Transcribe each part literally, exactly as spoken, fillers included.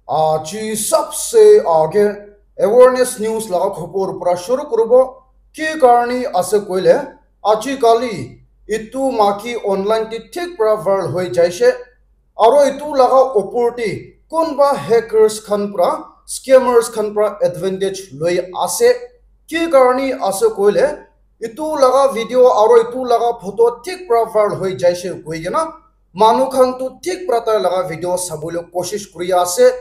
Aji sabse aage awareness news laga khobor para shuru kuribo. Ki karni ase koile, aji kali itu maki online te thik para viral hoi jaise. Aro itu laga opor te kunba hackers khan para, scammers khan para advantage loi ase. Ki karni ase koile, itu laga video aro itu laga photo thik para viral hoi jaise koi kena manu khan tu thik para tai laga video sabole koshish kuri ase.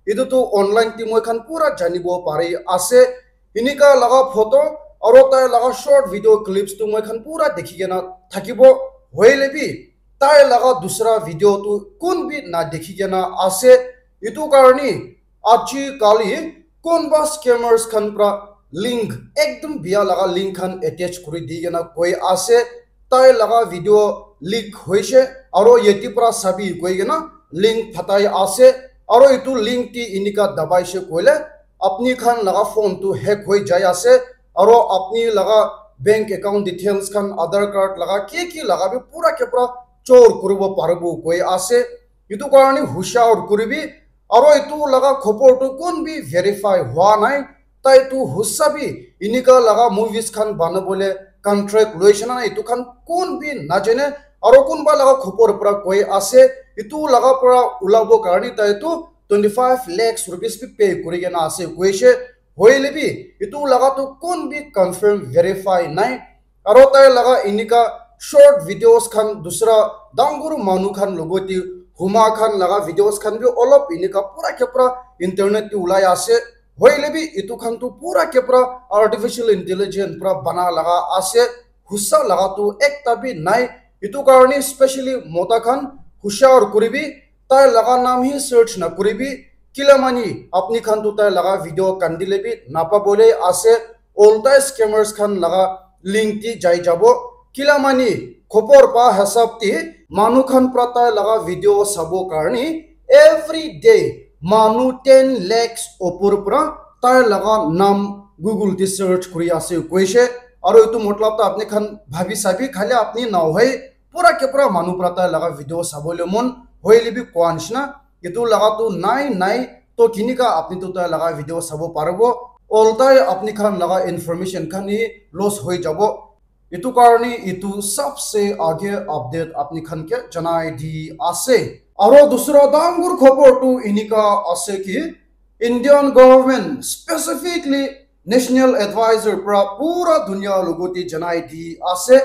Itu tu online te moi khan pura janibo pari ase. Inika laga photo aro tai laga short video clips tu moi khan pura dekhi kena thakibo. Hoile bi tai laga dusra video tu kun bi na dekhi kena ase. Itu karni aji kali kunba scammers khan para link, ekdum biya laga link khan attach kuri di kena koi ase, tai laga video leak hoise, aro yate para sabi koi kena link phatai ase, aro itu link te inika dabaise koile apni khan laga phone tu hack hoi jai ase, aro apni laga bank account details khan, Aadhaar card laga ki ki laga bi pura ke pura chor kuribo paribo koi ase. Itu karni hushar kuribi, aro itu laga khobor tu kun bi verify hua nai. Tai tu husa bi inika laga movies khan banabole contract loise na nai, itu khan kun bi najane. Aro kunba laga khobor para koi ase, itu laga para ulabo karni tai tu twenty five lakhs rupees bi pay kuri kena ase koise. Hoile bi itu laga tu kun bi confirm verify nai. Aro tai laga inika short videos khan dusra dangor manu khan logote huma khan laga videos khan bi olop inika pura ke pura internet te ulai ase. Hoile bi itu khan tu pura ke pura artificial intelligence para bana laga ase. Husa laga tu ekta bi nai. Itu karni specially mota khan hushar kuribi, tai laga nam hi search na kuribi. Kila mani apni khan tu tai laga video kandile bi napabole ase. Oltai scammers khan laga link te jai jabo. Kila mani khobor pa hisab te manu khan pra tai laga video sabo karni every day manu ten lakhs opor pra tai laga nam Google te search kuri ase koise. Aro etu matlab ta apni khan bhabi sabi, khali apni nahoi, pura ke pura manu pra tai laga video sabole mon hoile bi koa nishina. Etu laga tu nai nai, to kinika apni tu tai laga video sabo paribo. Oltai apni khan laga information khan hi loss hoi jabo. Etu karni etu sabse aage update apni khan ke janai di ase. Aro dusra dangor khobor tu enika ase ki Indian government, specifically National Advisor pra pura dunia logote janai di ase.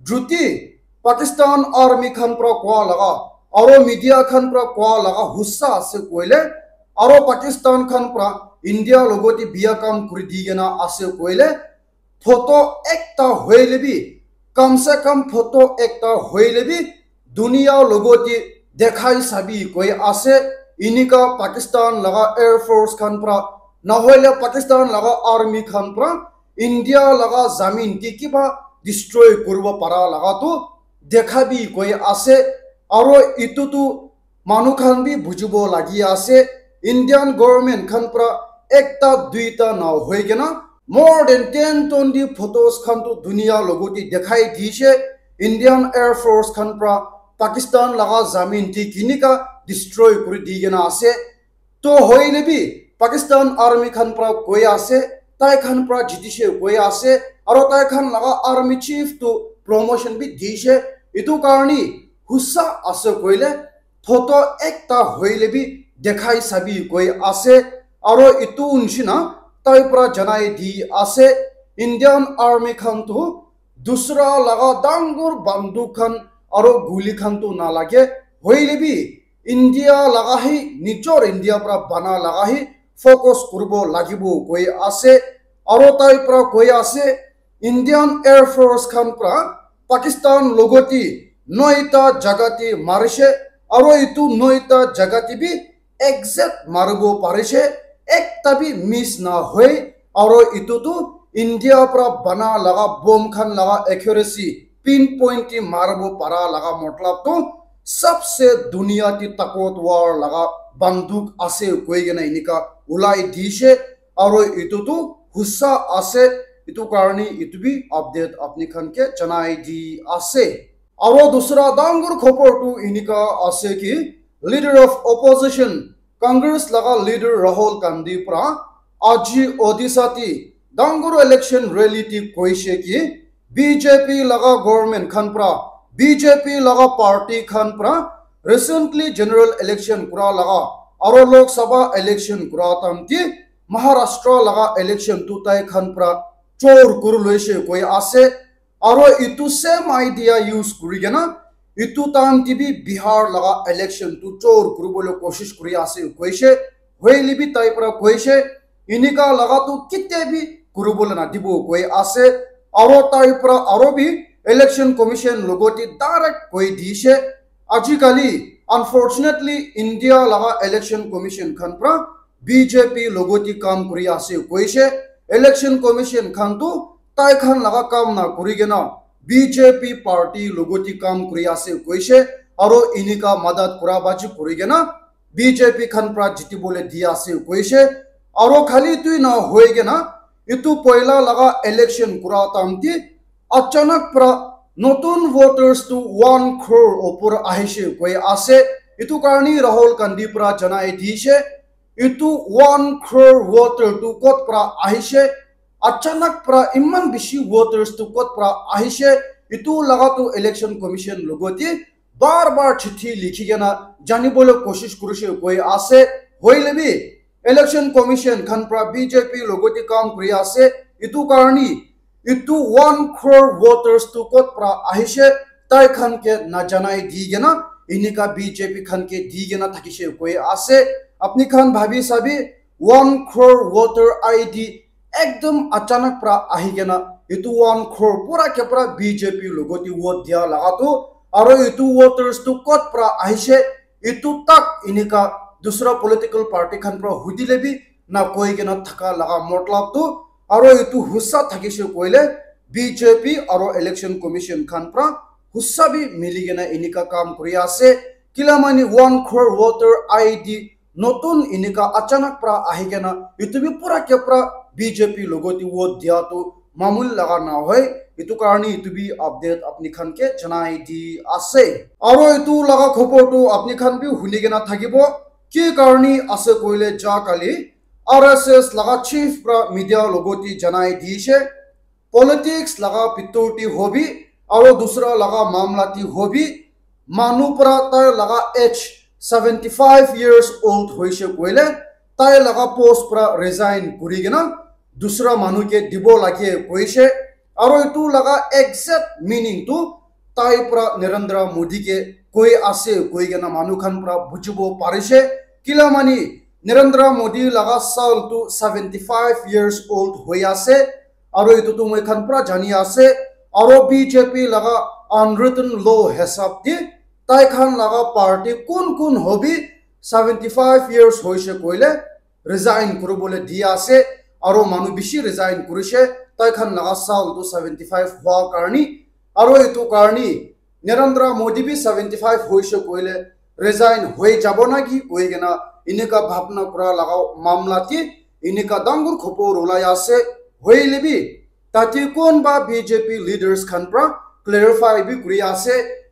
Juti Pakistan army khan pra koa laga, aro media khan pra koa laga hussa ase koile, aro Pakistan khan pra India logote biya kam kuri di kena ase koile, photo ekta hoile bi, kam se kam photo ekta hoile bi, dunia logote dekhai sabi koi ase. Enika Pakistan laga Air Force khan pra, nahoile Pakistan laga army khan pra, India laga zamin te kiba destroy kuribo para laga tu dekhabi koi ase. Aro etu tu manu khan bi bujibo lagi ase. Indian government khan pra ekta duita nahoi kena more than ten twenty photos khan tu dunia logote dekhai dishe. Indian Air Force khan pra Pakistan laga zamin te kinika destroy kuri di kena ase. To hoile bi Pakistan army khan pra koi ase, tai khan pra jitishe koi ase, aro tai khan laga army chief tu promotion bi dishe. Etu karni hussa ase koile photo ekta hoile bi dekhai sabi koi ase, aro etu nishina tai pra janai di ase, Indian army khan tu dusra laga dangor banduk khan aro guli khan tu nalage, hoile bi India laga hi, nijor India pra bana laga hi focus kuribo lagibo koi ase. Aro tai pra koi ase, Indian Air Force khan pra Pakistan logote noita jaga te marishe, aro etu noita jaga te bi exact maribo parishe, ekta bi miss nahoi. Aro etu tu India pra bana laga bomb khan laga accuracy, pinpoint te maribo para laga matlab tu sabse dunia te takwatwar laga banduk ase koi kena enika ulai dishe. Aro etu tu hussa ase. Etu karni etu bi update apni khan ke janai di ase. Aro dusra dangor khobor tu enika ase ki leader of opposition Congress laga leader Rahul Gandhi pra aji Odisha ti dangor election rally ti koishe ki B J P laga government khan pra, B J P laga party khan pra recently general election kura laga aro Lok Sabha election kura time ti Maharashtra laga election tu tai khan pra chor kuri loishe koi ase. Aro itu same idea use kuri kena itu time ti bi Bihar laga election tu chor kuribole koshish kuri ase koishe. Hoile bi tai pra koishe, inika laga tu kitia bi kuribole nadibo koi ase. Aro tai pra aro bi election commission logoti direct koi dishe. Ajikali, unfortunately, India laga election commission khan pra B J P logoti kam kuri ase koishe. Election commission khan tu tai khan laga kam na kuri kena B J P party logoti kam kuri ase koishe. Aro inika madat kura baji kuri kena B J P khan pra jitibole di ase koishe. Aro khali tui na hoi kena itu poila laga election kura time ti achanak pra notun voters tu one crore opor ahishe koi ase. Itu karni Rahul Gandhi pra janai dishe. Itu one crore voter tu kot pra ahishe? Achanak pra iman bishi voters tu kot pra ahishe? Itu laga tu election commission logoti bar bar chithi likhi kena janibole koshish kurishe koi ase. Hoile bi election commission khan pra B J P logoti kam kuri ase. Itu karni itu one crore voters tu kot pra ahishe? Tai khan ke najanai di kena inika B J P khan ke di kena thakishe koi ase. Apni khan bhabi sabi, one crore voter I D ekdom achanak pra ahi kena itu one crore pura ke pura B J P logoti vote dia laga tu, aro itu voters tu kot pra ahishe? Itu tak inika dusra political party khan pra hudile bi na koi kena thaka laga matlab tu, aro itu husa thakishe koile B J P aro election commission khan pra husa bi mili kena inika kam kuri ase. Kila mani one crore voter I D notun inika achanak pra ahi kena itu bi pura ke pura B J P logoti vote dia tu mamul laga na hoi. Itu karni itu bi update apni khan ke janai di ase. Aro itu laga khobor tu apni khan bi huni kena thakibo. Ki karni ase koile ja kali R S S laga chief pra media logoti janai dishe. Politics laga bitor ti hobi aro dusra laga mamla ti hobi, manu pra tai laga age seventy five years old hoishe koile tai laga post pra resign kuri kena dusra manu ke dibo lage koishe. Aro itu laga exact meaning tu tai pra Narendra Modi ke koi ase koi kena manu khan pra bujibo parishe. Kila mani Narendra Modi laga sal tu seventy five years old hoi ase. Aro itu tu moi khan pra jani ase. Aro B J P laga unwritten law hisab di tai khan laga party kun kun hobi seventy five years hoishe koile resign kuribole di ase. Aro manu bishi resign kurishe tai khan laga sal tu seventy five hua karni. Aro itu karni Narendra Modi bi seventy five hoishe koile resign hoi jabo naki koi kena inika bhabna kura laga mamla ti inika dangor khobor ulai ase. Hoile bi tate kon ba B J P leaders khan pra clarify bi kuri ase.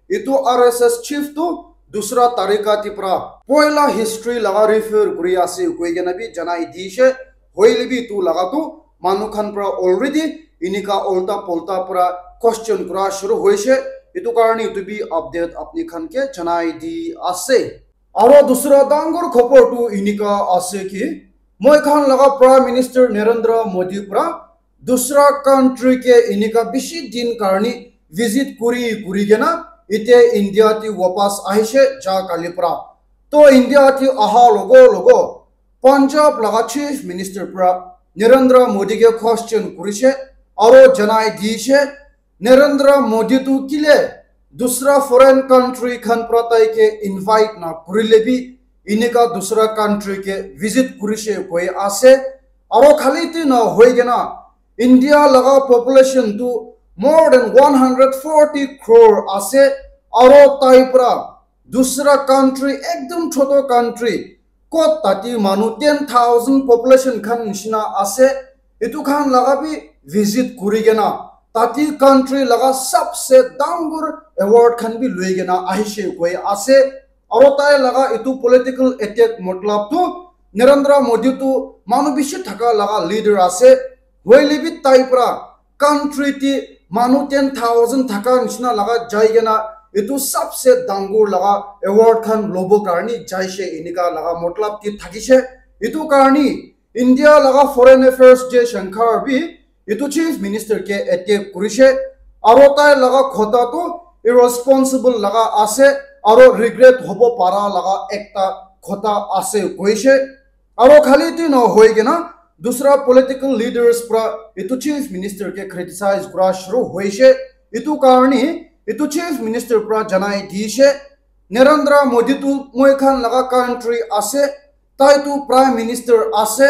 Itu R S S chief tu dusra tarika ti pra poila history laga refer kuri ase koi kena bi janai dishe. Hoile bi itu laga tu manu khan pra already inika ulta pulta pra question kura shuru hoishe. Itu karni itu bi update apni khan ke janai di ase. Aro dusra dangor khobor tu inika ase ki moi khan laga Prime Minister Narendra Modi pra dusra country ke inika bishi din karni visit kuri kuri kena ite India ti wapas ahishe ja kali pra. To India ti aha logo logo Punjab laga Chief Minister pra Narendra Modi ke question kurishe aro janai dishe Narendra Modi tu kile dusra foreign country khan pra tai ke invite na kurile bi inika dusra country ke visit kurishe koi ase. Aro khali ti na hoi kena India laga population tu more than one hundred forty crore ase. Aro tai pra dusra country ekdom choto country kot tati manu ten thousand population khan nishina ase. Itu khan laga bi visit kuri kena tati country laga sabse dangor award khan bi lui kena ahishe koi ase. Aro tai laga etu political attack matlab tu Narendra Modi tu manu bishi thaka laga leader ase. Hoile bi tai pra country te manu ten thousand thaka nishina laga jai kena etu sabse dangor laga award khan lobo karni jaise enika laga matlab te thakise. Etu karni India laga Foreign Affairs Jaishankar bi etu Chief Minister ke attack kurise. Aro tai laga khota tu irresponsible laga ase, aro regret hobo para laga ekta khota ase koise. Aro khali tu no hoi kena dusra political leaders pra etu Chief Minister ke criticize kura shuru hoise. Etu karni etu Chief Minister pra janai dise, Narendra Modi tu moi khan laga country ase, tai tu Prime Minister ase.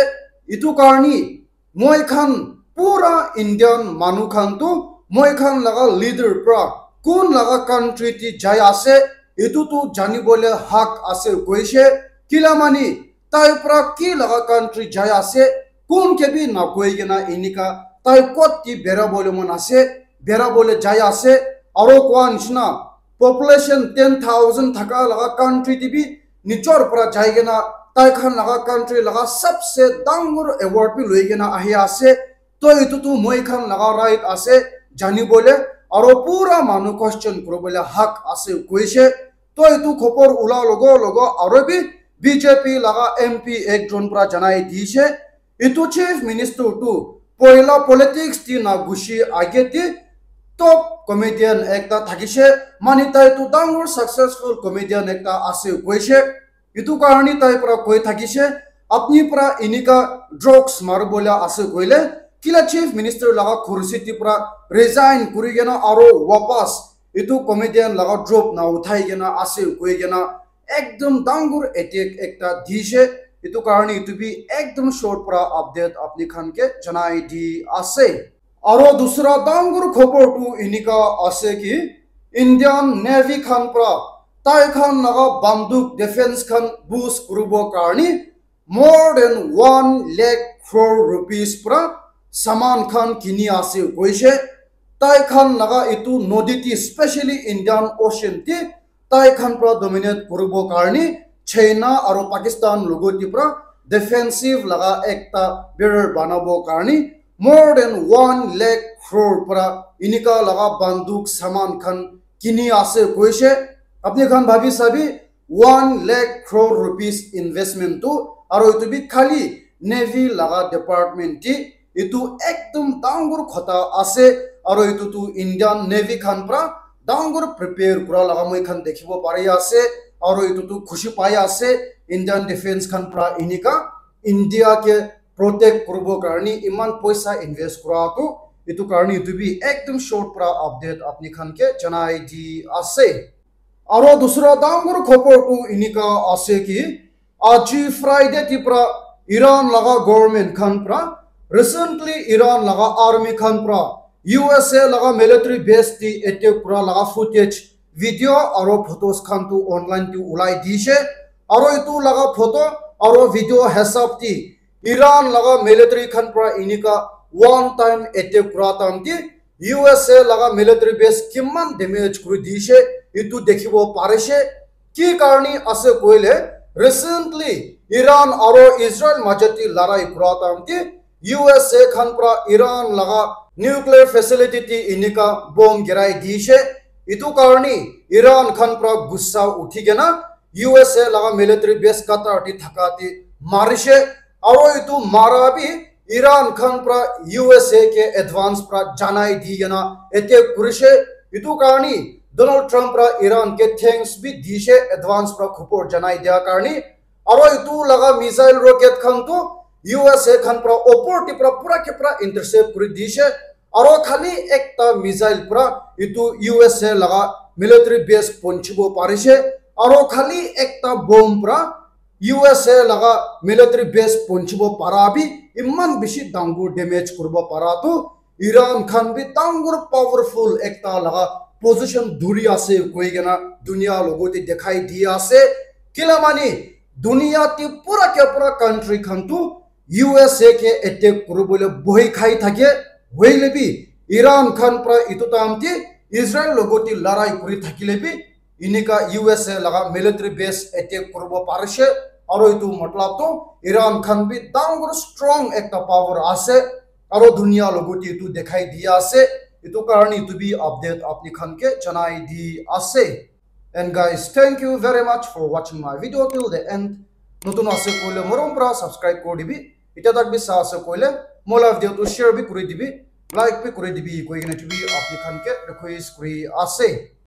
Etu karni moi khan pura Indian manu khan tu moi khan laga leader pra kun laga country te jai ase, etu tu janibole hak ase koise. Kila mani tai pra ki laga country jai ase, kun ke bi nakoi kena enika tai kot te bera bole mon ase, bera bole jai ase, aro koa nishina population ten thousand thaka laga country te bi nijor pra jai kena tai khan laga country laga sabse dangor award bi loi kena ahi ase. To etu tu moi khan laga right ase janibole, aro pura manu question kuribole hak ase koise. To etu khobor ula logo logo aro bi B J P laga M P ekjon pra janai dise, etu Chief Minister tu poila politics te na gushi age te top comedian ekta thakise, mani tai tu dangor successful comedian ekta ase koise. Etu karni tai pra koi thakise, apni pra enika drugs maribole ase koile, kila Chief Minister laga kursi te pra resign kuri kena aro wapas etu comedian laga job na uthai kena ase koi kena ekdom dangor attack ekta dise. Etu karni etu bi ekdom short pra update apni khan ke janai di ase. Aro dusra dangor khobor tu enika ase ki Indian Navy khan pra tai khan laga banduk defense khan boost kuribo karni more than one lakh crore rupees pra saman khan kini ase koise. Tai khan laga etu nodi te, specially Indian Ocean te tai khan pra dominate kuribo karni China aro Pakistan logo te pra defensive laga ekta barrier banabo karni more than one lakh crore pra enika laga banduk saman khan kini ase koise. Apni khan bhabi sabi, one lakh crore rupees investment tu, aro etu bi khali Navy laga department te, etu ekdom dangor khota ase, aro etu tu Indian Navy khan pra dangor prepare kura laga moi khan dikhibo pari ase, aro etu tu khushi pai ase, Indian Defense khan pra enika India ke protect kuribo karni iman poisa invest kura tu, etu karni etu bi ekdom short pra update apni khan ke janai di ase. Aro dusra dangor khobor tu enika ase ki, aji Friday te pra Iran laga government khan pra, recently Iran laga army khan pra U S A laga military base te attack kura laga footage, video aro photos khan tu online te ulai dise. Aro etu laga photo aro video hisab te Iran laga military khan pra enika one time attack kura time te U S A laga military base kiman damage kuri dise, etu dikhibo parise. Ki karni ase koile, recently Iran aro Israel majot te larai kura time te U S A khan pra Iran laga nuclear facility te enika bomb girai dise. Etu karni Iran khan pra gussa uthi kena U S A laga military base Qatar te thaka te marise. Aro etu mara bi Iran khan pra U S A ke advance pra janai di kena attack kurise. Etu karni Donald Trump pra Iran ke thanks bi dise advance pra khobor janai dia karni. Aro etu laga missile rocket khan tu U S A khan pra opor te pra pura ke pura intercept kuri dise. Aro khali ekta missile pra etu U S A laga military base ponchibo parise. Aro khali ekta bomb pra U S A laga military base ponchibo para bi iman bishi dangor damage kuribo para tu Iran khan bi dangor powerful ekta laga position duri ase koi kena dunia logote dekhai di ase. Kila mani dunia te pura ke pura country khan tu U S A ke attack kuribole bohi khai thake. Hoile bi Iran khan pra itu time te Israel logote larai kuri thakile bi Enika U S A laga military base attack kuribo parishe, aro etu matlab toh Iran khan bi dangor strong ekta power ase, aro dunia logot etu dekhai di ase. Etu karne etu bi update apni khan ke janai di ase. And guys, thank you very much for watching my video till the end. Notun ase koile morom pra subscribe kori dibi. Itya tak bi sa ase koile mo la video tu share bi kori dibi, like bi kori dibi koi kena etu bi apni khan ke request kori ase.